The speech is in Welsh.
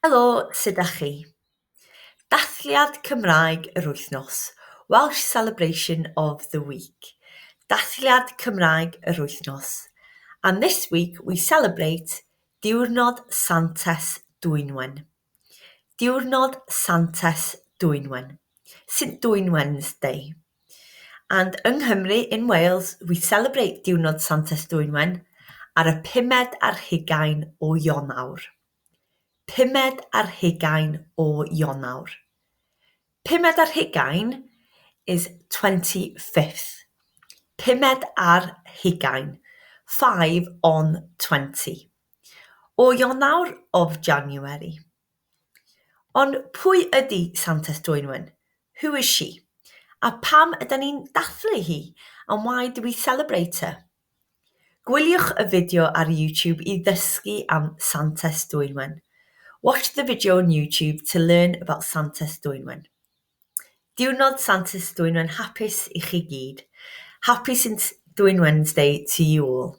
Helo, sut dach chi? Dathliad Cymraeg yr wythnos, Welsh celebration of the week. Dathliad Cymraeg yr wythnos. And this week we celebrate Diwrnod Santes Dwynwen. Diwrnod Santes Dwynwen. St Dwynwen's Day. And yng Nghymru, in Wales, we celebrate Diwrnod Santes Dwynwen ar y pumed ar hugain o Ionawr. Pumed ar hugain o Ionawr. Pumed ar hugain is 25th. Pumed ar hugain, 5 on 20. O Ionawr, of January. Ond pwy ydy Santes Dwynwen? Who is she? A pam ydan ni'n dathlu hi? And why do we celebrate her? Gwyliwch y fideo ar YouTube i ddysgu am Santes Dwynwen. Watch the video on YouTube to learn about Santes Dwynwen. Diwrnod Santes Dwynwen hapus i chi gyd. Happy St Dwynwen's Day to you all.